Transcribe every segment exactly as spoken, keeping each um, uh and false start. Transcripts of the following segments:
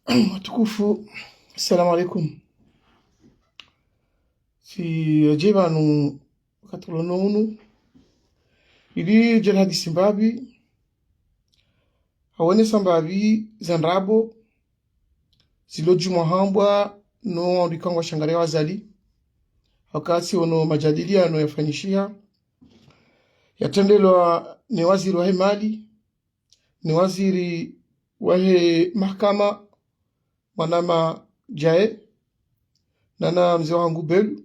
Watukufu, assalamu alaikum. Tsi adjeba nu wakati ulo no unu, ili djeli hadisi mbapvi, hawonesa mbapvi za ndrabo zilo djumwa hambwa no wandru ikao ngwashangara ya Azali, wakati ono majadiliano yafanyishiha, yatrendelwa ne waziri wahe mali, ne waziri wahe mahakama, mwanama Djae, nana mze wahangu Belu.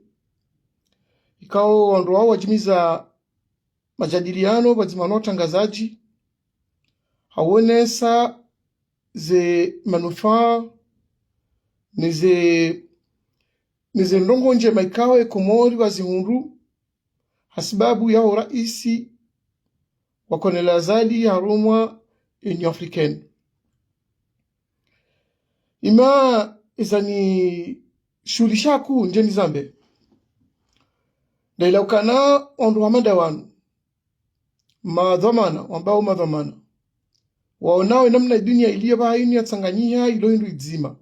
Ikao wandru wao wadjimiza majadiliano pvadzima no watrangazadji, hawonesa ze manufaa, ne ze, ne ze ndrongoo ndjema ikao e Komori pvazihundru, hasibabu yaho raisi wa Colonel Azali harumwa Union Africaine. Ima ezani shuhulisha ku ndjeni zambe. Ndaila ukana wandru wa manda wanu, madhwamana, wambao madhwamana, waonao enamna edunia iliyo pvahanu yatsanganyiha ilo hindru idzima.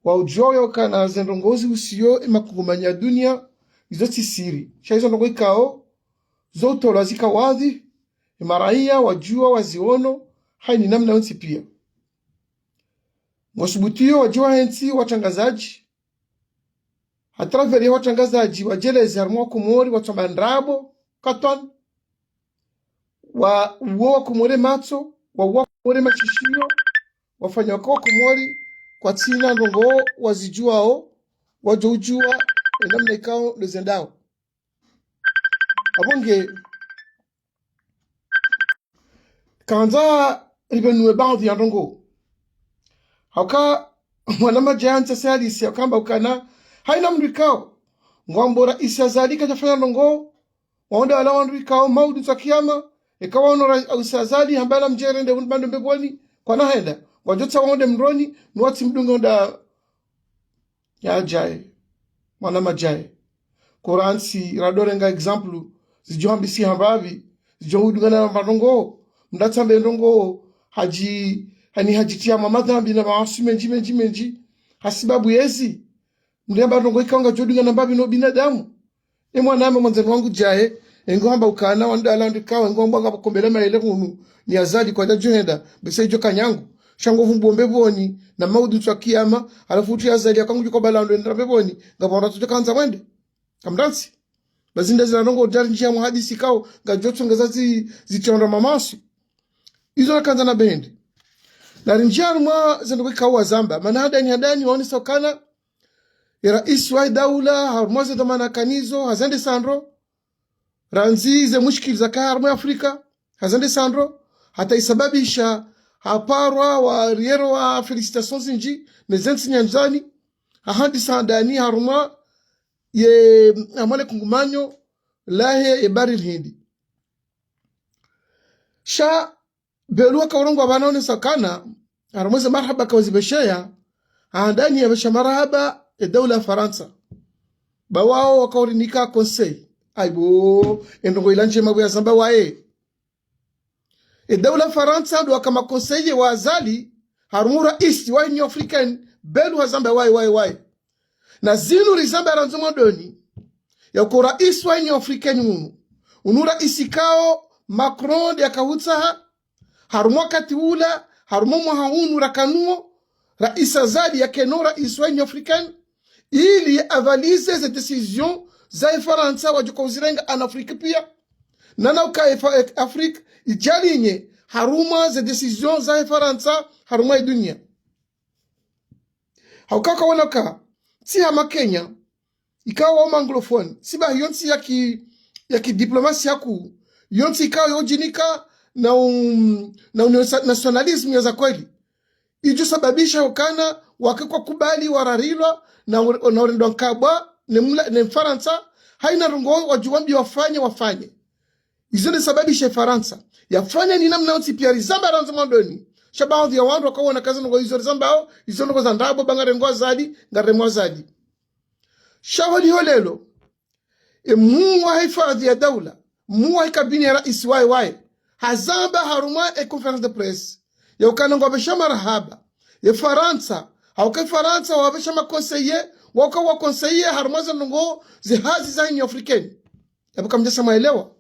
Waudjuwa yaukana ze ndrongoo zihusiyo emakungumanyo ya dunia, izo tsi siri. Sha izo ndrongoo ikao zo utolwa zika wadhi, emaraiya wadjuwa waziono, haina namna yontsi pia. Ngwasubutiyo wadjuwa hentsi watrangazadji, à travers ya watrangazadji wadjeleze harumwa Komori, watsamba ndrabo, katwan, wa, uwo Wakomori matso, wa, Wakomori mashishiyo, wafanya waka Wakomori kwatsina ndrongoo wazidjuwao, wadjo udjuwa enamna ikao ndo zendao. Apvo nge, kandza ripvenuwe baadhwi ya ndrongoo. Hauka mwanama Djae ntsa se hadisi, hauka hamba ukana haina mndru ikao ngwambo raisi Azali kadjafanya ndrongoo, waonda wala wandru ikao maudu ntsu ya kiyama, eka waono raisi Azali hamba namdje rende unu bando mbepvoni, kwana henda, ngwadjotsaha waonde mroni, nuwatsi mdunge onda ya Djae, mwanama Djae. Korantsi radorenga exemple, zidjo hambisiha mbapvi, zidjo hudungana na ndrongoo, mndru atsambe ndrongoo, hadji, hani hadjitriya mwa madhambi na maaswi mendji, mendji, mendji, hasibabu yezi, mndru yamba ndrongoo ikao ngadjo dungana mbapvi no binadamu. E mwanama mwandzani wangu Djae, engo hamba ukana wandru wala wandru ikao, engo hamba ngapvo kombe la maele hunu, ni Azali kwadjadjo henda, bese idjo kanyangu. Sha ngo vumbuo mbepvoni, na maudu ntsu ya kiyama, halafu utsi Azali yaka ngudjo kubala wandru wende mbepvoni, ngapvo wandru watsodjo kandza wende. Kamrantsi. Bazi nda zila ndrongoo djari ndjia mwa hadisi ikao, ngadjo tsongeza zi, zitrondra maaswi. Izo nakandza na bende. Nari ndjia harumwa ze ndrongoo ikao wazamba. Mana handani handani waonesa ukana, e raisi wa daula, harumwa ze dhwamana akanazo, hazende sandro, randzi ze mushkili zaka harumwa Afrika, hazende sandro, hata isababisha haparwa wa riero wa félicitations zindji, ne zentsi nyandzani, hahandisa handani harumwa ye, harumwa le kungumanyo lahe ye Bahari l'Hindi. Sha Belu waka urongoa pvanu waonesa ukana, harumwa ze marahaba kauzipvesheya, handani yapvesha marahaba e daula ya Farantsa. Ba wao waka urinika conseil. Aibo, e ndrongoo ila ndjema pvo yazamba waye. E daula ya Farantsa ndo waka ma conseiller wa Azali, harumwa raisi wa Union Africaine, Belu hazamba waye, waye, waye. Na zinu rizamba randzi mwandoni, yauka raisi wa Union Africaine unu, unu raisi ikao Macron nde yaka hutsaha, harumwa wakati ula, harumwa mwaha unu rakanuo, raisi Azali yakeno raisi wa Union Africaine, ili avalize ze décision za e Farantsa wadjo uzirenga en Afrique pia. Nana uka e Fa-, e Afrique idjalinye harumwa ze décision za e Farantsa harumwa e dunia. Hauka kawana ka, tsi hama Kenya, ikao wa anglophone, tsi ba yontsi ya ki, ya ki diplomasia kuu, yontsi ikao yo djinika na um, na un-, nationalisme ya za kweli. Idjo sababisha ukana wake kwakubali wararilwa na ure-, na urendwa nkabwa ne mla-, ne Mfarantsa, haina ndrongoo wadjo wambiwa wafanye, wafanye. Izo nde sababisha e Farantsa yafanya ni namna yontsi pia rizamba randzi mwandoni. Sha baadhwi ya wandru waka uona ukaya ze ndrongoo izo rizambao, izo ndrongoo za ndrabo, ba ngarengwa Azali, ngaremwa Azali. Sha holiho leo, e mhuu wa hifadhwi ya daula, mhuu wa hikabini ya raisi waye waye, hazamba harumwa e conférence de presse, yaukana ngwapvesha marahaba ye Farantsa, hauka Farantsa wapvesha ma conseillers, waka wa conseillers harumwa ze ndrongoo ze hazi za Union Africaine. Yapvo kamdjasa mwaelewa.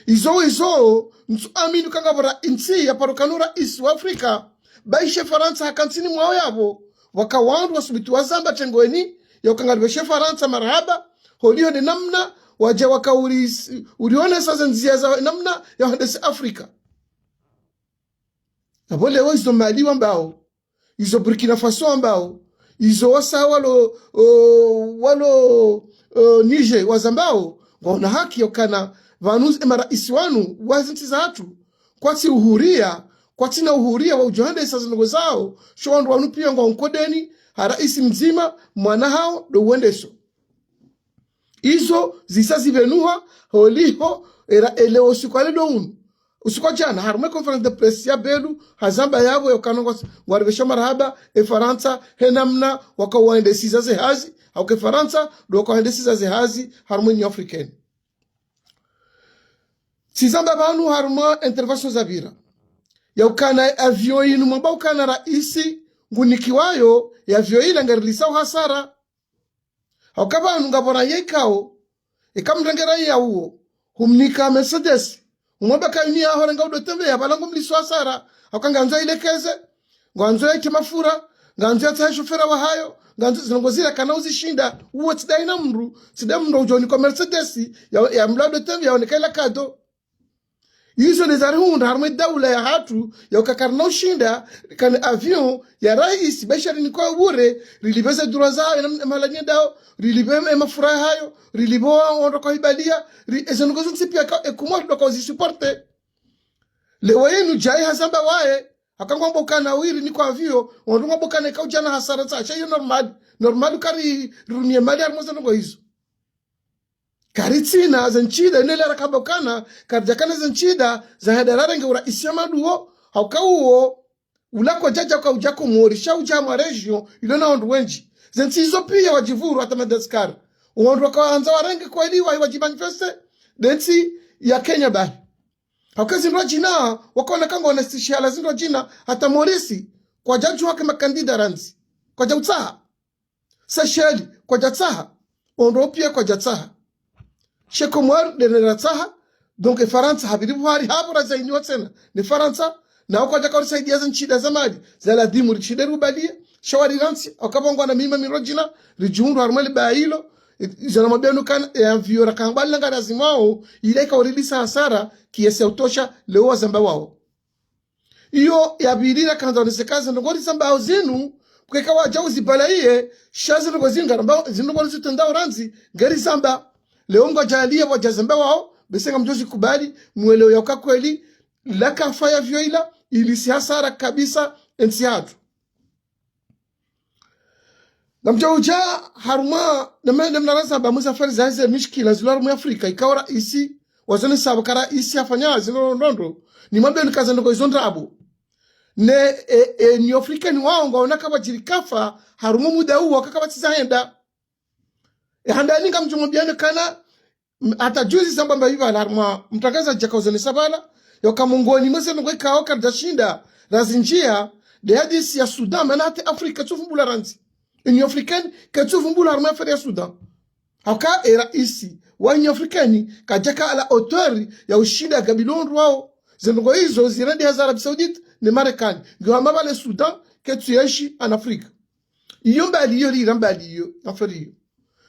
Izo, izo, ntsu amini uka ngapvo ra intsi ya paro ukana raisi wa Afrika, ba ishe Farantsa haka ntsini mwawo yapvo, waka wandru wasubuti wazamba tengweni, ya uka ngaripveshe Farantsa marahaba, holiho nde namna, wadja waka uri, urionesa ze ndzia za namna ya hwendese Afrika. Apvo leo izo Mali wambao, izo Burkina Faso wambao, izo wasa walo, o, walo, o, Niger wazambao, ngwaona haki ya ukana pvanu ema raisi wanu wa zintsi zahatru, kwatsi uhuria, kwatsina uhuria wa udjo hwendesa ze ndrongoo zao, sho wandru wanu pia ngwao nkodeni, ha raisi mdzima, mwana hawo, ndo uwendeso. Izo zisa zipvenuha, holiho, era eleo usiku wa leo unu. Usiku wa djana, harumwa ye conférence de presse ya Belu, hazamba yapvo ya ukana ngwa, ngwaripvesha marahaba, e Farantsa, he namna, waka wendesiza ze hazi, hauka e Farantsa, ndo waka wendesiza ze hazi, harumwa Union Africaine. Tsizamba pvanu harumwa intervention zapvira. Ya ukana avion inu mwamba ukana raisi, ngunikiwayo, ye avion ila ngarilisao hasara. Hauka pvanu ngapvo raia ikao, eka mrengera ya uwo, humnika Mercedes, umwamba ka ini yaho renga udo tembea, pvala ngumliso hasara, hauka ngandzo ilekeze, ngandzo yeke mafura, ngandzo yatsahe shofera wahayo, ngandzo ze ndrongoo zila kana uzishinda, uwo tsi daina mndru, tsi da mndru udjo unikwa Mercedes, ya, ya mla udo tembea, yaoneka ila kado. Izo nde zarihundra harumwa e daula yahatru, ya uka karina ushinda, kana avion ya raisi, ba isha rinikwa bure, rilipve ze droits zahayo, ena mahala nyendao, rilipve e mafura yahayo, rilipve o wandru waka uhibalia, ri, eze ndrongoo zontsi pia ka, e Komori ndo waka uzi supporter. Leo inu djayi hazamba waye, haka ngwamba ukana wiri nikwa avion, wandru ngwamba ukana ika udjana hasara tsa, sha iyo normal, normal uka ri, rirumie mali harumwa ze ndrongoo izo. Karitsina ze ntsida, inu ela rakamba ukana, karidjakana ze ntsida, za hwenda rarenge uraisi ya maduo, hauka uwo, ula kwadjadja uka udja Komori, sha udja mwa région, ilo na wandru wendji. Ze ntsi izo pia wadjipvuru hata Madagascar. Wandru waka wandza warenge kweli wa, wadjimanifeste, nde ntsi ya Kenya bahi. Hauka zindru djina, wakaona ka ngwaona stishihala zindru djina, hata Maurice, kwadjadjuwa ke makandida randzi. Kwadja utsaha. Seychelles, kwadjatsaha. Wandru pia kwadjatsaha. She Komori, ndene ratsaha. Donc, e Farantsa hapviri pvwari hapvo razainiwa tsena. Ne Farantsa, nawo kwadjaka urisaidia ze ntsida za mali. Za ladhimu rishinde rubalie. Sha wari rantsi, hauka pvo ngwana mima mindru djina, ridjihundru harumwa le baya ilo. I, izo namwambia inu kana, e avion raka hamba langa lazima wao, ila ika urilisa hasara, kiasi ya utosha, leo wazamba wao. Iyo yapviri rakandza waonese ka ze ndrongoo rizambao zinu, pvweka wadja uzipvala iye, sha ze ndrongoo zinu ngaramba, ze ndrongoo rizitrendao randzi, ngarizamba. Leo ngwadjaliya wadja zamba wao, bese ngamdjo zikubali, mwelewe ya uka kweli, laka fa ya avion ila, ilisi hasara kabisa, e ntsi yahatru. Ngamdjo udja harumwa, neme, neme naraza ba mwiza fari za ze mishkila zilo harumwa Afrika, ikao raisi, wazone sabu ka raisi hafanya zinu ndrongoo, nimwambe nikaza ndrongoo izo ndrabo. Ne, e, e, Union Africaine wao ngwaona ka pvwadjiri kafa, harumwa muda uwo, haka kapvatsi zahenda. E handani ngamdjo mwambia inu kana, M-, hata juzi zamba mba ipvala harumwa mtrakaza djaka uzonesa pvala, ya uka mongoni mwa ze ndrongoo ikao karidjashinda razindjia, nde hadisi ya Sudan, mana hata Afrika ketsuvumbula randzi. Union Africaine ketsuvumbula harumwa affaire ya Sudan. Hauka e raisi wa Union Africaine kadjaka à la hauteur ya ushinda yagabilo wandru wao. Ze ndrongoo izo zirende haza Arabie Saoudite ne Marekani. Ngiyo hamba pvale Sudan ketsuyenshi en Afrique. Iyo mbali iyo, rira mbali iyo, affaire iyo.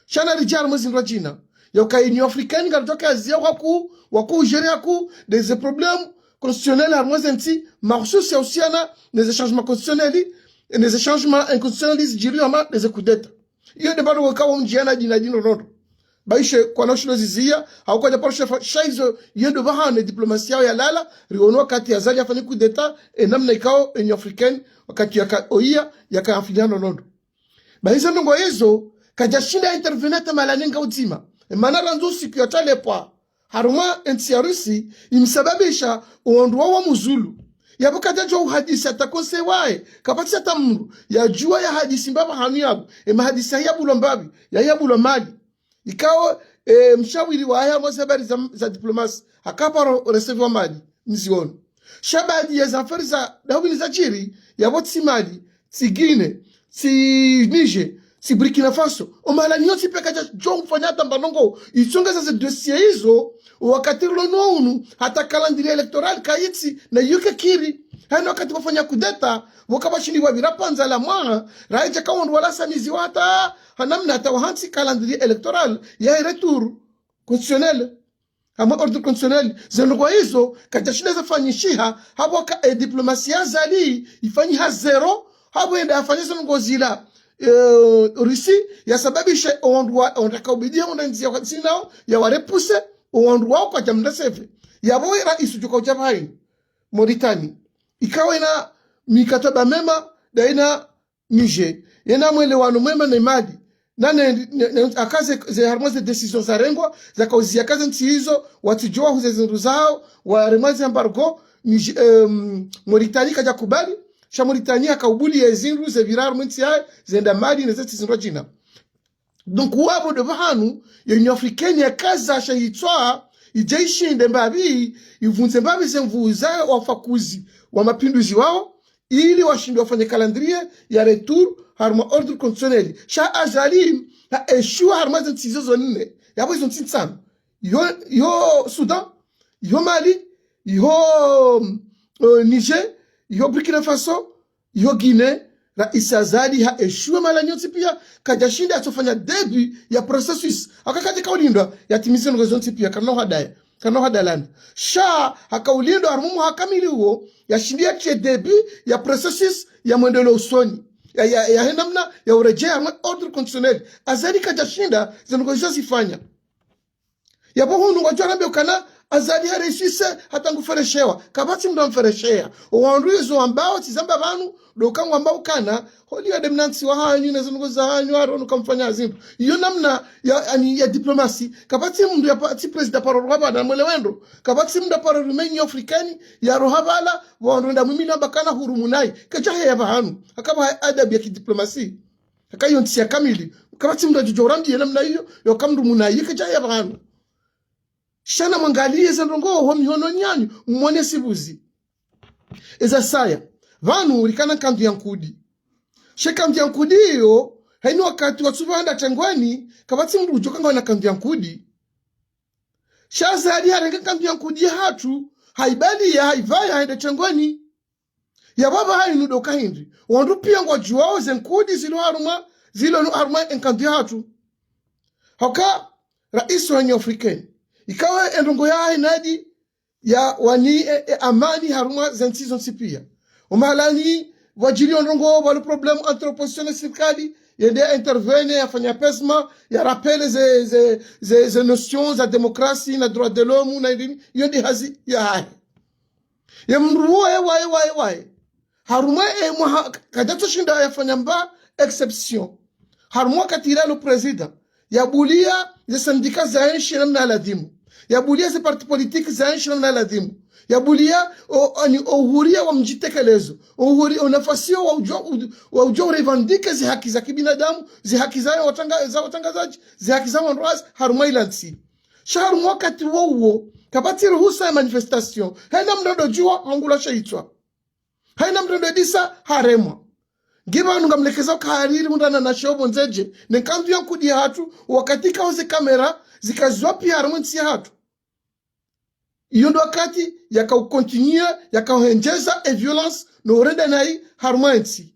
Sha naridje harumwa zindru djina. Ya uka Union Africaine ngaridjo kaziya waku, waku gérer waku, nde ze problèmes constitutionnels harumwa ze ntsi, mahususi yahusiana, nde ze changements constitutionnels, nde ze changements inconstitutionnels zidjiriyo hama, nde ze coups d'État. Iyo nde bado waka wamdjiana djina djina nono. Ba ishe kwana ushindo ziziya, hau kwadja paro shefa, sha izo, iyo ndo pvahanu e diplomasia yao yalala, riono wakati Azali hafanya coup d'État, e namna ikao, e Union Africaine, wakati yaka, oiya, yaka afiliana nono. Ba izo ndrongoo izo, kadjashinda intervenir hata mahala nenga udzima. E mana randzu usiku yatsalepva harumwa e ntsi ya Russie, imsababisha o wandru wao wamuzulu. Yapvo kadjadjuwa uhadisi hata conseil wahe, kapvatsi hata mndru yadjuwa yahadisi mbapvi hanu yapvo, e mahadisi yayabulwa mbapvi, yayabulwa Mali. Ikao, e, mshawiri wahe harumwa ze habari za, za diplomasi, haka paro recevoir Mali, mziono. Sha baadhwi ya ze affaire za dahubini zadjiri, yapvo tsi Mali, tsi Guinée, tsi Niger, tsi Burkina Faso. Omahala nyontsi pia kadja djo mfanya hata mba ndrongo. Itsongeza ze dossier izo, wakati rilo no unu, hata calendrier électoral kayitsi, na yuke kiri. Hayina wakati wafanya coup d'État, waka washindi wapvira pvandza la mwaha, raidja ka wandru wala samizi wata, hanamna hata wahantsi calendrier électoral, ya retour constitutionnel. Hamwe ordre constitutionnel, ze ndrongo izo, kadjashinda zafanyishiha, hapvo ka, e, diplomasia ya Azali, ifanyiha zéro, hapvo yende afanye ze ndrongo zila, e, Russie, yasababishe owandru wa, owandru waka ubidi ya wandru ndziya kwa tsinao, ya warepuse, owandru wao kwadja mnda seve. Yapvo ira isu djuka udja pvahini, Mauritanie. Ikao ina mikataba mema, daina Niger, yena mwelewano mwema ne Mali. Na ne, ne, ne, haka ze, ze harumwa ze décision zarengwa, zaka uziya ka ze ntsi izo, watsidjo wahuze zindru zao, waremwa ze embargo, Niger, em, Mauritanie kadja kubali, sha Mauritanie haka ubuli ye zindru, ze pvira harumwa ntsi yahe, zenda Mali, ne ze ntsi zindru djina. Donc, wapvo ndo pvahanu, ye Union Africaine yakaza sha yitswa, idje ishinde mbapvi, ivundze mbapvi ze nvu za wafakuzi wa mapinduzi wao, ili washinde wafanye calendrier ya retour harumwa ordre constitutionnel. Sha Azali, ha échoué harumwa ze ntsi izo zo nne. Yapvo izo ntsi ntsanu. Yo, yo Soudan, yo Mali, yo, euh, Niger, yo Burkina Faso, yo Guinée, Raisi Azali ha échoué mahala nyontsi pia, kadjashinda yatsofanya début ya processus. Haka kadjaka ulindwa, yatimize ndrongo zontsi pia, kana uhadaya, kana uhadalana. Sha, haka ulindwa harumwa mwaha kamili uwo, yashindi yatriye début ya processus ya mwendelo usoni. Ya, ya, ya he namna ya uredjeya harumwa ordre constitutionnel. Azali kadjashinda, ze ndrongo izo zifanya. Yapvo hunu ngwadjo rambia ukana Azali haresise hata ngufereshewa. Kapvatsi mndru amferesheya. Owandru izo wambao, tsi zamba pvanu, ndo uka ngwambao ukana, holiho nde mna ntsi wahanyu, ne zindrongo zahanyu, haro nuka mfanya zindru. Iyo namna ya, ani, ya diplomasi. Kapvatsi mndru ya pa, tsi président paro roha pvanu, mwelewe ndro. Kapvatsi mndru paro rume Union Africaine, ya roha pvala, wandru nda mwimina mbakana huru munayi. Kadjaheya pvahanu. Haka pvaha adabu ya kidiplomasi. Haka iyo ntsi ya kamili. Kapvatsi mndru adjudjo urambiye namna iyo, yo ka mndru munayi, kadjaheya pvahanu. Sha namwangaliye ze ndrongo ho mihononi yanyu, mwone sibuzi. Eza saya, pvanu rikana nkandu ya nkudi. She nkandu ya nkudi iyo, hayina wakati watsupvanda tengweni, kapvatsi mndru udjo ka ngwana nkandu ya nkudi. Sha Azali harenge nkandu ya nkudi yahatru, haibaliya, haipvaya, hende tengweni. Yapvo pvahanu ndo uka hindri. Wandru pia ngwadjuwao ze nkudi zilo harumwa, zilo harumwa enkandu yahatru. Haka, raisi wa Union Africaine. Ikao endrongo yahe nadi ya wani e, e amani harumwa ze ntsi zontsi pia. Omahalani, pvwadjiri ondrongo, pvwalo problème entre opposition ne sirikali, yende ya intervenir, yafanya apaisement, ya rappeler ze, ze, ze, ze notions za démocratie na droit de l'homme na indrini, iyo nde hazi yahahe. Ye mndru waye, waye, waye, waye. Harumwa e mwaha, kadjatsoshinda yafanya mba exception. Harumwa wakati ilalo président, yabuliya ze syndicat zaenshi namna ladhimu. Yabuliya ze parti politique zaenshi namna ladhimu. Yabuliya o, ani, o uhuria wa mdjitekelezo. O uhuri, o nafasi yo wa udjo, u, wa udjo urevendiquer ze haki za kibinadamu, ze haki za watranga, za watrangazadji, ze haki za wandru hazi, harumwa ila ntsi. Sha harumwa wakati wo uwo, kapvatsi ruhusa ya manifestation. Hayina mndru ndo djuwa, hangula she itswa. Hayina mndru ndo disa, haremwa. Nge pvanu ngamlekeza uka hariri mndru ana na sheo pvondze dje, ne nkandu ya nkudi yahatru, wakati kao ze caméra, zikaziwa pia harumwa entsi yahatru. Iyo ndo wakati yaka ucontinuer, yaka uhendjeza e violence, no urenda nayi harumwa entsi.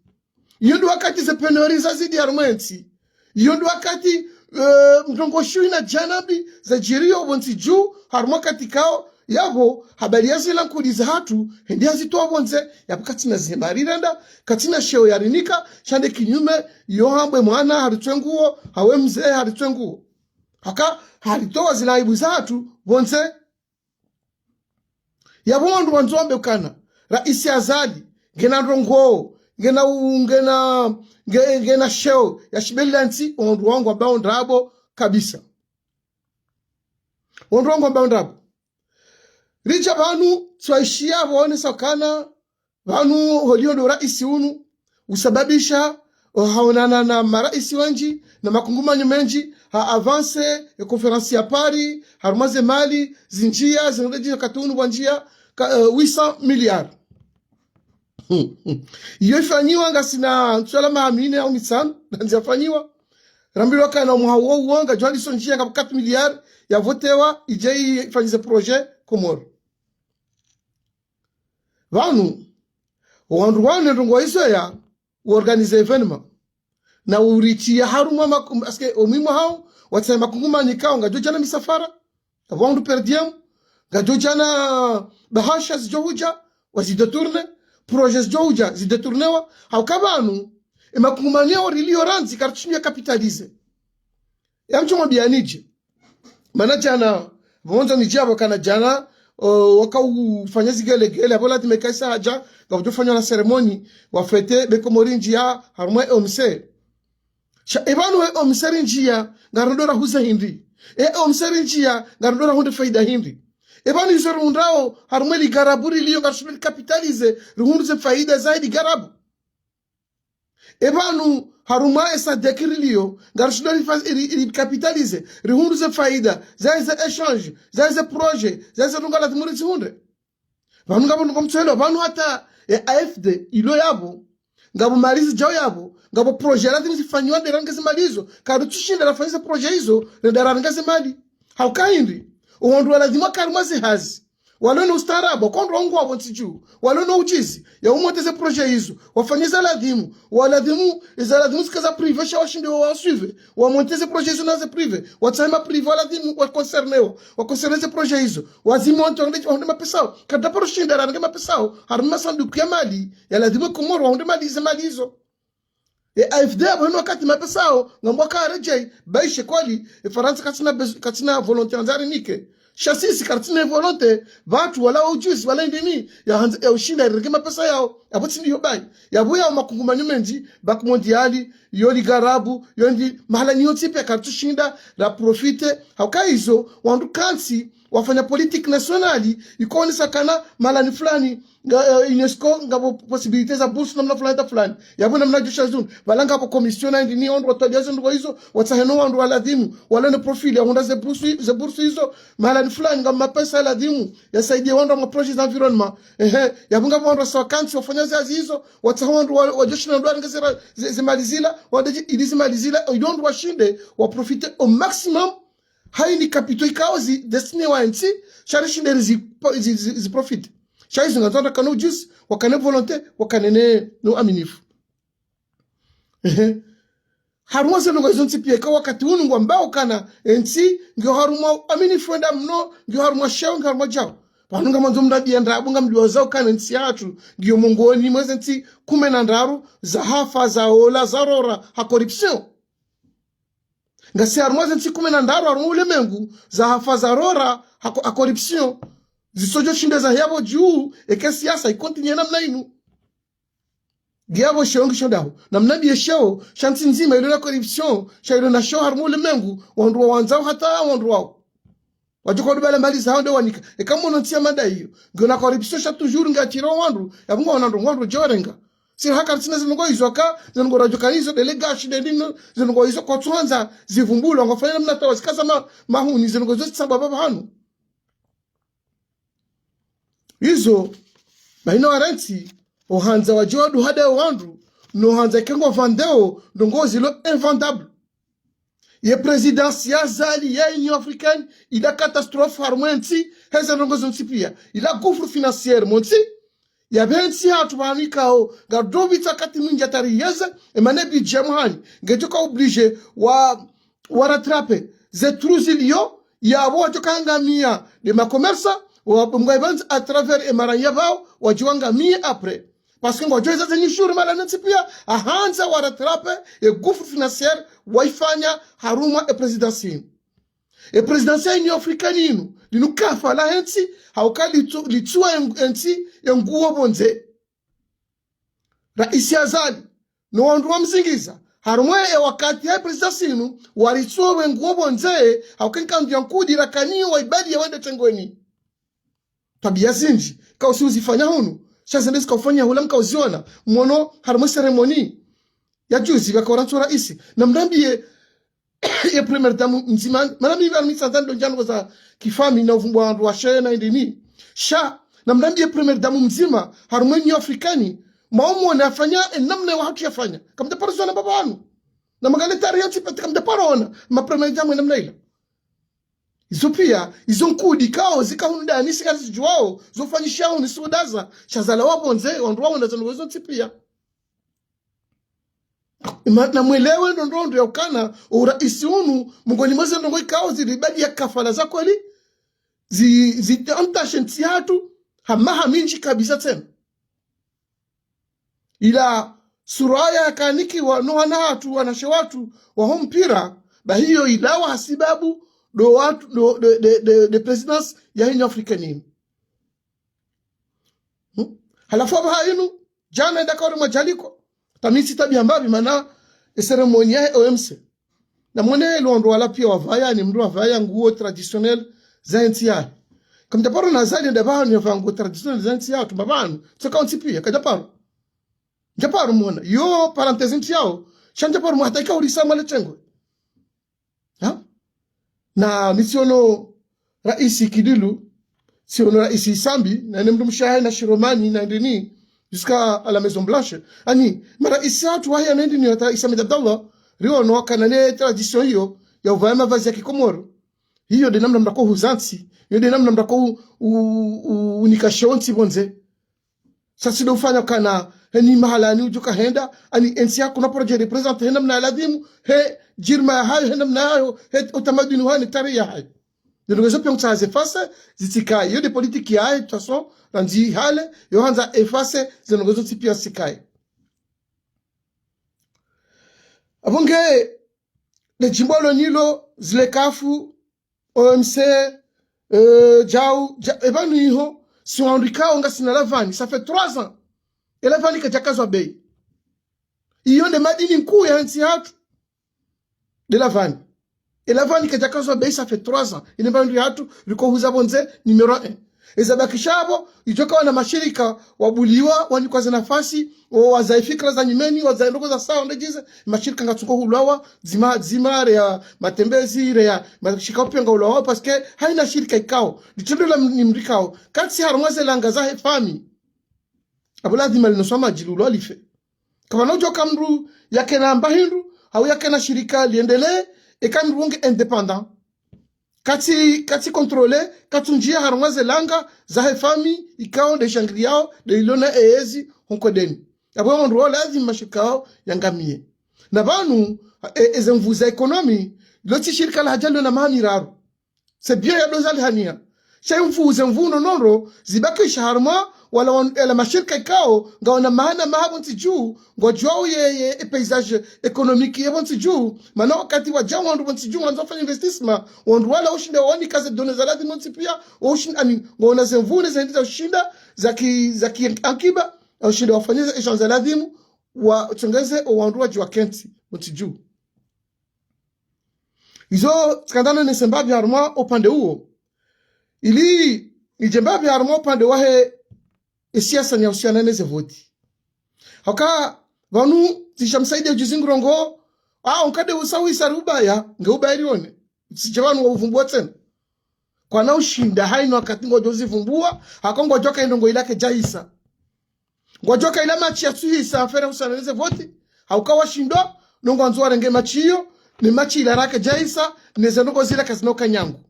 Iyo ndo wakati ze pénurie zazidi harumwa entsi. Iyo ndo wakati, eh, ndrongo shiwi na djanabi zadjiriyo pvontsi dju harumwa wakati kao, yapvo, habari ya zila nkudi zahatru, hende yazitowa pvondze, yapvo katsina zema rirenda, katsina sheo yarinika, sha nde kinyume, yo hambwe mwana haritswe nguo, hawe mze haritswe nguo. Haka, haritowa zila aibu zahatru pvondze. Yapvo wandru wandzo wambe ukana, raisi Azali, ngena ndrongo, ngena u, ngena, nge, ngena sheo, ya shibelila ntsi, wandru wangu wambao ndrabo kabisa. Wandru wangu wambao ndrabo. Ridja pvanu, tswaishiya pvo wonesa ukana, pvanu holiho ndo raisi unu, usababisha, o, haonana na maraisi wendji, na makungumanyo mendji, ha avancer e conférence ya Paris, harumwa ze mali, zindjiya, zinoredji wakati unu pvwandjiya, ka, eh, huit cents milliards. Iyo ifanyiwa ngasina ntsu yalawa maha mine au mitsanu, nandzi yafanyiwa. Rambilwa kana omwaha uwo uwo, ngwadjo haliso ndziya ngapvo quatre milliards yavotewa, idje ifanyize projet Komoro. Pvanu, owandru wanu ndrongoo izo ya, u organiser événement. Na uritria harumwa makum-, parce que omwimu hao, watsaha makungumanyo ikao, ngayodjana misafara, apvo wandru per diem, ngayodjana bahasha zidjo hudja, wazi détourner, projet zidjo hudja, zi détournewa, hauka pvanu, emakungumanyo yao rilio randzi, karitsushindi ya capitaliser. Ya mtsumo bianidje. Mana djana, pvondza nidjia pvo kana djana, o, waka ufanya zigelegele, apvo lazima ikaisa hadja, ngapvodjo fanywa na cérémonie, wafete, be Komori ndjiya, harumwa e O M C. Sha, epvanu e O M C rindjiya, ngarondora huza hindri. E O M C rindjiya, ngarondora hundre faida hindri. Epvanu izo rihundrao, harumwa e ligarabu rilio, ngarishindri capitaliser, rihundru ze faida za e ligarabu. Epvanu harumwa e SADC rilio, ngarishindri rifa-, ri, ri capitaliser, rihundru ze faida, za ze échange, za ze projet, za ze ndrongoo lazimu rizihundre. Pvanu ngapvo ndrongoo mtsuelewa, pvanu hata e A F D, ilo yapvo, ngapvo mali zidjao yapvo, ngapvo projet lazimu zifanyiwa nde range ze mali izo, karitsushinda rafanyisa projet izo, rende rarange ze mali. Hauka hindri, owandru walazimu waka harumwa ze hazi. Walo no ustaarabu, kondro ngwapvo ntsi dju. Walo no udjuzi, ya umonter ze projet izo. Wafanye za lazimu, walazimu, za lazimu zika za privé, sha washinde wa, wa suivre. Wamonter ze projet izo na ze privé. Watsahe ma privé walazimu, wa concerner wa. Wa concerner ze projet izo. Wazimonter, wahundre, wahundre mapesa yao. Kadjaparo shinda, rarange mapesa yao. Harumwa masanduku ya mali, ya lazimu Komoro, wahundre mali, ze mali izo. E A F D apvo heno wakati mapesa yao, ngwambao karedjei, baishe kweli, e Farantsa katsina bez-, katsina volonté handza yarinike. Sha sisi karitsina volonté, pvatsu wala udjuzi, wala indrini, ya handza, ya ushinda yarirenge mapesa yao, apvo tsi ndiyo bayi. Yapvo yao makungumanyo mendji, Banque Mondiale, yo ligarabu, yo ndi, mahala nyi yontsi pia karitsushinda, ra profiter, hauka izo, wandru kantsi, wafanya politique nationale, ikoonesa kana, mahala ni fulani, nga, eh, UNESCO, ngapvo possibilité za bourse namna fulani ta fulani. Yapvo namna djosha zinu. Pvala ngapvo commission na indrini ondro watwalia ze ndrongoo izo, watsahe no wandru wa lazimu, walo ne profil ya hundra ze bourse, ze bourse izo, mahala ni fulani ngapvo mapesa ya lazimu, ya saidie wandru wa ma projets za environnement. Ehe, yapvo ngapvo wandru wa sawa kantsi wafanya ze hazi izo, watsahe wandru wa, wadjoshinda wandru warenge ze ra-, ze, ze mali zila, wandru ili ze mali zila, ili wandru washinde, wa profiter au maximum, ha ini capitaux ikao zi destiné wa entsi, sha rishinde rizi, zi, zi, zi profiter. Sha izo ngazandra kana udjuzi, wakane volonté, wakane ne, no uaminifu. Ehe. Harumwa ze ndrongoo izo ntsi pia, eka wakati unu ngwambao kana, entsi, ngiyo harumwa uaminifu wenda mno, ngiyo harumwa sheo, ngiyo harumwa djao. Pvanu ngamwandzo mndru abiye ndrabo ngamdjuwazao kana entsi yahatru, ngiyo mongoni mwa ze ntsi kume na ndraru, zahafa, zaola, zarora, ha corruption. Ngasi harumwa ze ntsi kume na ndraru harumwa ulemengu, zahafa zarora ha co-, ha corruption. Zitsodjoshinda zahea pvo dju, eka e siasa icontinuer namna inu. Ngiapvo sheo ngisho ndaho. Namna biye sheo, sha ntsi ndzima ilo na corruption, sha ilo na sheo harumwa ulemengu, wandru wawandzao hata wandru wao. Wadjo ka udubala mali zahao nde wanika. Eka mwono ntsi ya mada iyo. Ngiyo na corruption sha toujours ngiyo attirao wandru. Yapvo ngwaona ndrongoo wandru djorenga. Sisi haka karitsina ze ndrongoo izo haka, ze ndrongoo radjo kanizo, delegashi, de ndrino, ze ndrongoo izo kwatsuhandza, zivumbulwa, ngwafanya namna tawa, zikaza ma, mahuni, ze ndrongoo izo zitsamba pvapvahanu. Izo, baina warantsi, ohandza wadjo waduhada wandru, no handza ike ngwavandeo, ndrongoo zilo invendable. Ye présidence ya Azali ya Union Africaine, ila catastrophe harumwa entsi, heze ndrongoo zontsi pia. Ila gouffre financier montsi, yapvo entsi yahatru pvanu ikao, ngadjo pvira wakati mwindji hata riyeze, emana e budget ya mwahani, ngedjo ka obligé wa, wa rattraper ze trous zilio, yapvo wadjo ka angamia, de ma commerçants, wa, mwa ipvandza à travers e maraya pvao, wadjo angamia après. Parce que ngwadjo eza ze nyushuru mahala nantsi pia, ahandza wa rattraper e gouffre financier waifanya harumwa e présidence inu. E présidence ya Union Africaine inu, linu kafa la entsi, hauka litsu, litsuwa en-, entsi ye nguo pvondze. Raisi Azali, no wandru wamzingiza, harumwa e wakati ya présidence inu, walitsuwa we nguo pvondze, hauka nkandu ya nkudi rakaniyo waibali ya wende tengweni. Twabiya zindji, kausi uzifanya hunu. Sha zende zikaufanya hula mkauziona. Mwono harumwa e cérémonie ya juzi pvaka warantsi o raisi. Namnambiye ye première dame mdzima. Mana mi pvanu mi tsandza ndo ndjandro za kifamiyi na uvumbwa wandru wa shena indrini. Sha, namnambiye première dame mdzima. Harumwa e Union Africaine. Mwaumwona afanya enamna ya wahatru yafanya. Kamdjaparo ziona mbapvanu. Na mwangalie tarehi ya ntsi pia kamdjaparo ona. Mapremier dame enamna ila. Izo pia, izo nkudi ikao, zika hunu ndani, si kazidjuwao, zofanyisha hunu, si udaza, sha zalawa pvondze, wandru waona zandrongo izo ntsi pia. Ima, na mwelewe ndrongoo ndro ya ukana, o raisi unu, mongoni mwa ze ndrongoo ikao, zili baadhwi ya kafala za kweli, zi, zi, antashe ntsi yahatru, ha maha mindji kabisa tsena. Ila sura yaka nikiwa no wana hatru, wanashe watru, waho mpira, ba hiyo ilawa hasibabu, ndo watru, ndo, ndo, ndo, ndo, ndo présidence ya Union Africaine inu. Hmm? Halafu apvaha inu, djana enda kaore mwa djaliko, tamisi tabiha mbapvi mana, e cérémonie ya O M C. Na mwone lo wandru wala pia wavaya, ni mndru wavaya nguo traditionnel za entsi yahe. Kamdjaparo na Azali enda pvanu yavaa nguo traditionnel za entsi yahatru, mbapvanu, tsoka ontsi pia, kadjaparo. Ndjaparo mwona, yo parenthèse ntsi yao, sha ndjaparo mwona hata ika urisa male tengwe. Ha? Na mi tsiono raisi Ikililou, tsiono raisi Sambi, na ene mndru mshe wahe na Shiromani, na ndini, jusqu'à à la Maison Blanche. Ani, maraisi hatru wahe ya na ndini hata Said Abdallah, riono wakana ne tradition iyo, ya uvaya mavazi ya kikomoro. Iyo nde namna mndru ako huzantsi, iyo nde namna mndru ako u-, u-, u-, unika sheo ntsi pvondze. Sa tsi ndo ufanya kana, he ni mahalani udjo kahenda, ani entsi yaho na projet représenter, he namna ya ladhimu, he djirma yahayo, he namna yahayo, he utamaduni wahayo, ne tarehi yahayo. Ndrongoo izo pia ngutsaha zeffacer, zitsikaye. Iyo nde politique yahayo, de toute façon, randzi hale, yo handza effacer, ze ndrongoo izo ntsi pia zitsikaye. Apvo nge, le djimbo lo nilo, zile kafu, O M C, eh, djau, dja-, epvanu iho, si wandru ikao ngasina lavani, ça fait trois ans. E lavani kadjakazwa bei. Iyo nde madini nkuu ya ntsi yahatru. Nde lavani. E lavani kadjakazwa bei, ça fait trois ans. Ine mbandru yahatru, riko huza pvondze, numéro un. Eza bakisha apvo, idjoka wana mashirika wabuliwa, wanikwa ze nafasi, o wazaya fikira za nyumeni, wazaya ndrongoo za sawa, nde djize, mashirika ngatsungo hulawa, dzima, dzima, reya matembezi, reya mashirika upia nga hulawa, parce que haina shirika ikao, litrendo la m-, ni mndru ikao, katsi harumwa ze langa zahe fami. Apvo ladhima lino swa madji lulwa life. Kapvana udjoka mndru yakena mba hindru, hau yakena shirika liendelee, eka mndru wonge indépendant. Katsi, katsi contrôler, katsundjia harumwa ze langa zahe fami, ikao nde shangiriyao, nde ilona eyezi, honkodeni. Apvo wandru wao ladhima mashirika yao yangamiye. Na pvanu, e, eze nvuu za économie, lotsi shirika lahadja liona maha miraru. C'est bien ya doza lihania. Sha mvuu ze mvuu no nondro, zibakisha harumwa, wala wan-, ela mashirika ikao, ngaona maha na maha pvontsi dju, ngwadjuao ye, ye, e paysage économique ye pvontsi dju, mana wakati wadja wandru pvontsi dju, wandzo fanya investissement, wandru wala ushinda wanika ze données za ladhimu pvontsi pia, ushinda, ani, ngaona ze mvuu ne ze hindri za ushinda, za ki, za ki ankiba, ushinda wafanye ze échange za ladhimu, watsongeze o wandru wadji wakentsi, pvontsi dju. Izo tsikandano nese mbapvi harumwa upande uwo. Ili, idje mbapvi harumwa upande wahe, e siasa ni ya usiana neze voti. Haka, pvanu, zisha msaidie ujuzi ngurongo, ah, onkade usa wisa rubaya, nge ubaya rione. Tsidja pvanu wa uvumbua tsena. Kwana ushinda haina wakati ngwadjo zivumbua, haka ngwadjoka indrongoo ila kedjahisa. Ngwadjoka ila matshi yatsuhisa affaire usiana neze voti, hauka washindwa, no ngwandzo warenge matshi iyo, ne matshi ila raka djahisa, neze ndrongoo zila kazina ukanyangu.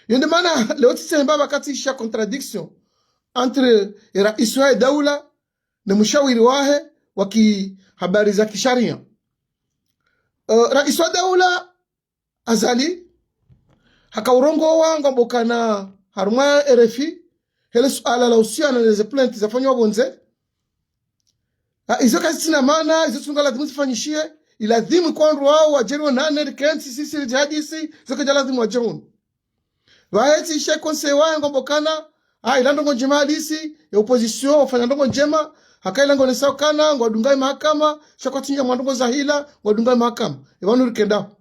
Iyo nde mana, leo tsitsemba wakati isha contradiction entre e raisi wa daula ne mshawiri wahe wa ki habari za kisharia. Eh, raisi wa daula Azali, haka urongowa ngwambo kana harumwa R F I, hele suala la usiana neze plainte zafanywa pvondze. Ha, izo kazitsina mana, izo tsunga ladhimu zifanyishihe, iladhimu kwa wandru wao, wadje rionane, rikentsi, sisi, ridjihadisi, izo kadja ladhimu wadje hunu. Pvahe tsi ishe conseil wahe ngwambo kana, ah, ila ndrongoo ndjema halisi, ya opposition, wafanya ndrongoo ndjema, haka ila ngwaonesao kana, ngwadunga e mahakama, sha kwatsi ndjia mwa ndrongoo za hila, ngwadunga e mahakama. E pvanu rikendao.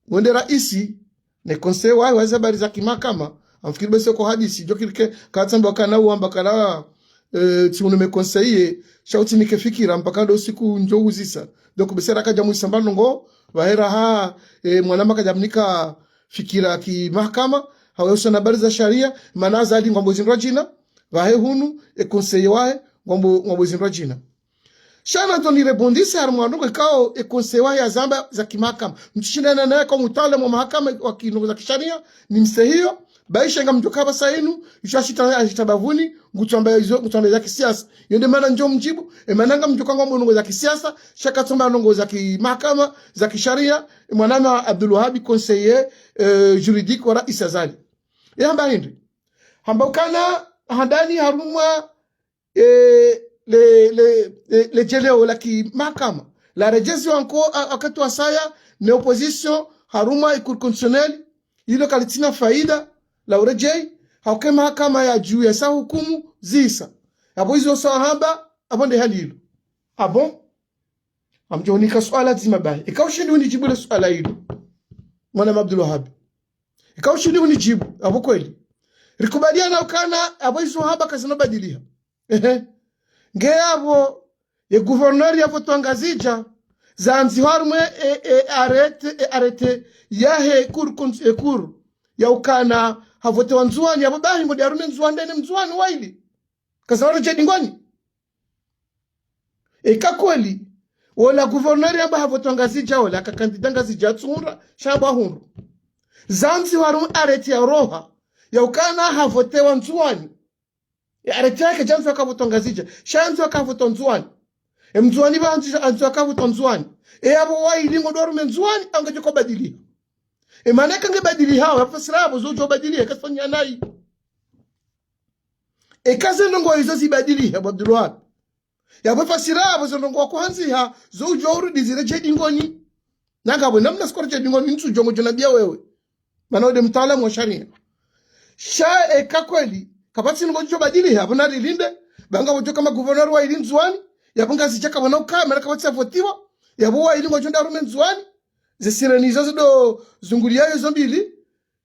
Wende raisi, ne conseil wahe, wahe ze habari za kimahakama, amfikiri bese ko hadisi, djo kirike, katsamba kana uamba kana, eh, tsi unume conseiller, sha utsinike fikira, mpaka ndo usiku ndjo uzisa. Donc, bese raka dja muisa mba ndrongoo, pvahe raha, eh, mwana maka dja mnika fikira kimahakama, hau ya usiana habari za sharia, mana Azali ngwambo zindrwa djina, pvahe hunu, e conseiller wahe, ngwambo, ngwambo zindru djina. Sha nandzo nirebondise harumwa ndrongoo ikao e conseil wahe yazamba za kimahakama. Mtsishindane naye kwa mtaalamu wa mahakama wa ki ndrongoo za kisharia, nimsehiyo, ba ishe ngamdjo ka pvasa inu, isho ashita, ashita bavuni, ngutsoamba izo, ngutsoamba za kisiasa. Iyo nde mana ndjo mdjibu, e mana ngamdjo ka ngwambo ndrongoo za kisiasa, sha katsamba ndrongoo za kimahakama, za kisharia, e mwananya Abdul Wahabi, conseiller, euh, juridique wa Rais Azali. Yamba hindri. Hamba ukana handani harumwa, eh, le, le, le, le djeleo la kimahakama. La redjeziwa nko a, wakati wasaya ne opposition harumwa e Cour constitutionnelle, ilo kalitsina faida, la uredjei, hauka e mahakama ya juu yasa hukumu, zisa. Apvo izo sa hamba, apvo nde hali ilo. Ah bon? Ngamdjo hunika suala dzima bahi. Ika ushindi unidjibu le suala ilo. Mwananya Abdul Wahabi. Ika ushindi unidjibu, apvo kweli. Rikubaliana ukana, apvo izo hamba kazina badiliha. Ehe. Nge apvo, ye gouverneur yavotewa Ngazidja, zandzihwa harumwa e, e, arrêté, e, arrêté yahe Cour cons-, e, Cour. Ya ukana, havotewa Ndzuwani, apvo bahi ngudjo harumwa Ndzuwani, ndene Mndzuwani waili. Kazina redjei Dingoni. Eka kweli, wola gouverneur yamba havotewa Ngazidja, wola ka candidat Ngazidja tsuhundra, sha pvwa hundru. Zandzihwa harumwa arrêté ya roha, ya ukana havotewa Ndzuwani. E arrêté yake djandzihwa ka havotewa Ngazidja, sha yandzihwa ka havotewa Ndzuwani. E Mndzuwani pvandzi, yandzihwa ka havotewa Ndzuwani. E apvo waili ngudjo harumwa Ndzuwani, au ngedjo ka badiliha. E mana eka nge badiliha, yapvo fasiri apvo zo udjo badiliha, eka sifanyiha nayi. Eka ze ndrongoo izo zibadiliha, bo Abdul Wahab. Yapvo fasiri apvo ze ndrongoo wakohandziha, zo udjo urudi ziredjei Dingoni. Nanga pvo, namna sikoredjei Dingoni, ntsu djo ngodjo nambia wewe. Mana wewe nde mtaalamu wa sharia. Sha eka kweli, kapvatsi ndrongoo idjo badiliha, apvo narilinde, ba ngapvo djo ka ma gouverneur waili Ndzuwani, yapvo Ngazidja kapvwana uka, mana kapvatsi yavotiwa, yapvo waili ngwadjo nda harumwa Ndzuwani, ze sireni izo zido zunguliya izo mbili,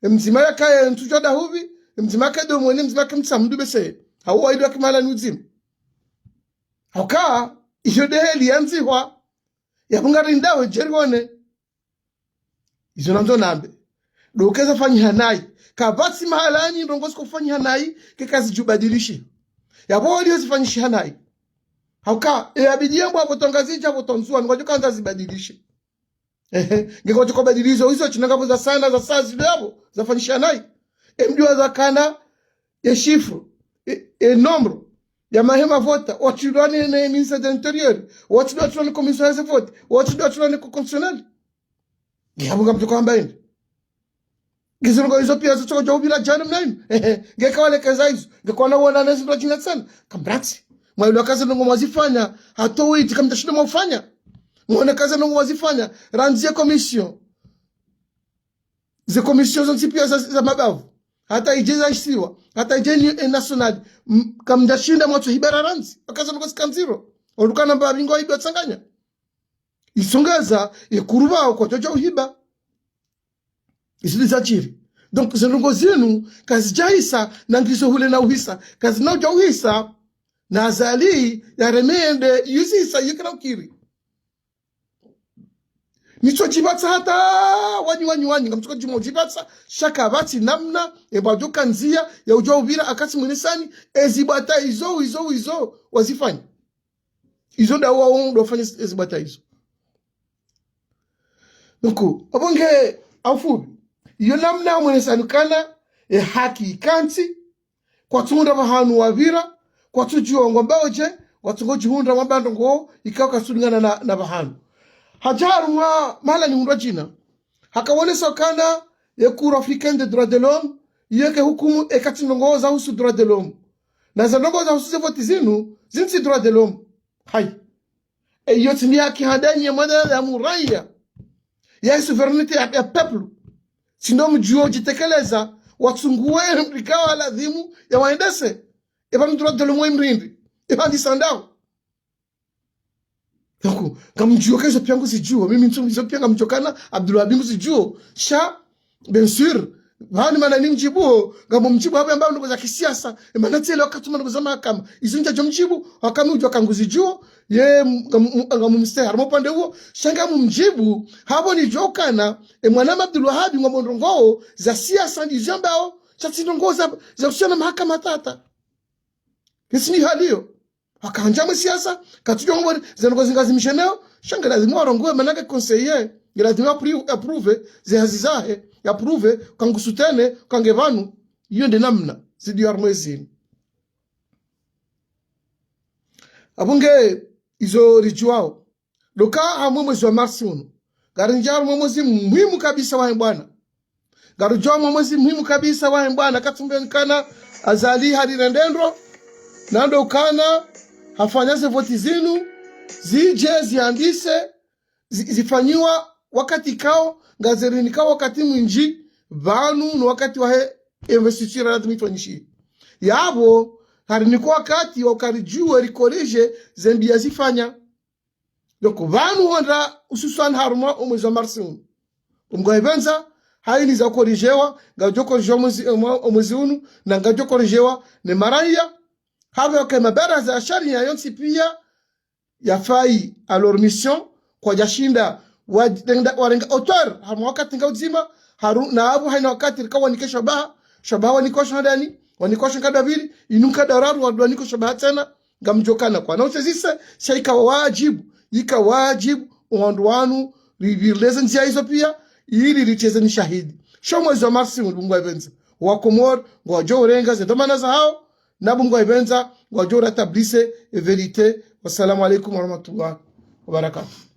e mdzima yakaye ntsu djo dahupvi, e mdzima yake Domoni, e mdzima yake Mtsamdu bese. Hau waili wake mahala ni udzima. Hauka, iyo nde heli yandzihwa. Yapvo ngarilindao djeri wone. Izo nandzo nambe. Ndo uka zafanyiha nayi. Kapvatsi mahalani ndrongoo zikofanyiha nayi, ke kazidjo ubadilishiha. Yapvo waliyo zifanyishiha nayi. Hauka, e yabidi yambo havotewa Ngazidja, havotewa Ndzuwani, ngwadjo kandza zibadilishe. Ehe, nge kwadjo ka badilizo, izo tsi nanga pvo zasaya, zasaya zilo yapvo, zafanyishiha nayi. E mdjuwa zakana, e chiffre, e, e nombre, ya mahe mavota, watsilwa ne, ne ministère de l'Intérieur, watsilwa, watsilwa ne commission ya ze vote, watsilwa, watsilwa ne Cour constitutionnelle. Nge yapvo ngamdjo ka hamba hindri. Nge ze ndrongoo izo piya zitsoka djo upvira djana mna inu. Ehe, nge kawalekeza izo. Nge kwana wona ne zindru djina tsena. Kamratsi. Mwailo ka ze ndrongoo mwazifanya, hata witi kamdjashinda mwaufanya. Mwona ka ze ndrongoo mwazifanya, randzi ye commission. Ze commission zontsi piya za, za mabavu. Hata idje za isiwa. Hata idje ni, e, national. M-, kamdjashinda mwatsu hiba ra randzi. Aka ze ndrongoo zika ndziro. Oluka namba bingo ido tsanganya. Isongeza, ye kurubao kwadjo dja uhiba. Izo nde zadjiri. Donc, ze ndrongoo zinu, kazidjahisa, na ngizo hule na uhisa. Kazina udja uhisa, na Azali, yareme yende, yuzihisa, yikira ukiri. Nitso djipvatsa hata, wanyi, wanyi, wanyi, ngamtsuka djuma udjipvatsa, sha kapvatsi namna, e pvwadjo ka ndziya, ya udja upvira, akati mwenesani, e zibwata izo, izo, izo, wazifanya. Izo nda wao ndo wafanya zi-, zibwata izo. Donc, apvo nge, ha ufupvi. Iyo namna mwenesani ukana, e haki ikantsi, kwatsuhundra pvahanu wapvira, kwatsudjuwa ngwambao dje, kwatsungodjihundra wamba ndrongoo, ikao katsulingana na, na pvahanu. Hadja harumwa mahala ni hundrwa djina. Hakawonesa ukana ye Cour africaine des droits de l'homme, iyo ke hukumu eka tsi ndrongoo zahusu droits de l'homme. Na ze ndrongoo zahusu ze voti zinu, zinu tsi droits de l'homme. Hayi. E iyo tsi ni haki handani ya mwanadamu raya. Ya souveraineté ya, ya peuple. Tsi ndo mdjuo udjitekeleza, watsunguwe mrikawa ladhimu ya waendese. Eba mdru droit de l'homme wa imrindi. Eba ndisa ndao. Donc, ngamdjuo ka izo piya nguzidjuo. Mimi ntsu izo piya ngamdjuo kana Abdul Wahab nguzidjuo. Sha, bien sûr, pvanu mana nimdjibuo, ngamumdjibu hapvo yamba ndrongoo za kisiasa. E mana tsele wakati mana ndrongoo za mahakama. Izo ndjadjo mdjibu, wakati udjuwa ka nguzidjuo. Ye, ngamu-, ngamumstehi harumwa upande uwo. Sha ngamumdjibu, hapvo nidjuwa ukana, e mwananya Abdul Wahab ngwambo ndrongoo za siasa ndizo yambao, sha tsi ndrongoo za, za uhusiana mahakama tata. Kesi ni hali iyo. Wakandza mwe siasa, katsudjuwa mbori, ze ndrongoo zi ngazi msheneo, sha nge lazimu warongowe, mana nge conseiller, nge lazimu apri-, approuve, ze hazi zahe, ya approuve, uka ngu soutenir, uka nge pvanu, iyo nde namna, zidjuwa harumwa ezinu. Apvo nge, izo ridjuwao. Ndo uka harumwa omwezi wa mars unu. Ngarindjio harumwa omwezi muhimu kabisa wahe Bwana. Ngarindjio harumwa omwezi muhimu kabisa wahe Bwana. Katsumbe nkana Azali hari rendendro. Na ndo ukana hafanya ze voti zinu. Zidje ziandise. Zi-, zifanyiwa wakati kao. Ngazerinika wakati mwindji. Pvanu no wakati wahe investiture lazimu ifanyishihe. Yapvo, harinika wakati wa uka ridjuwe rikorije ze mbi yazifanya. Donc, pvanu hwenda hususwani harumwa omwezi wa mars unu. Omngu ahipvendza, hayini za korijewa, ngazidjo korijewa omwezi, omwe-, omwezi unu, na ngazidjo korijewa ne maraya. Hapvo yake mabaraza ya sharia yontsi pia, ya failli à leur mission, kwadjashinda, wa-, warenge hauteur, harumwa wakati nga udzima, haru-, na apvo hayina wakati rika wanike shabaha, shabaha wanikwa sho handani, wanikwa sho nkado ya pvili, inu nkado ya raru, wandru wanikwa shabaha tsena, ngamdjo kana kwana utsezise, sha ika wadjibu, ika wadjibu, owandru wanu, ripvirileze ndzia izo pia, ili ritseze ni shahidi. Sho mwezi wa mars unu, Mngu ahipvendza. Wakomori, ngwadjo urenga ze dhwamana zahao, na Mngu ahipvendza, ngwadjo rétablir e vérité. Wassalamu alaikum warahmatullahi wabarakatuh.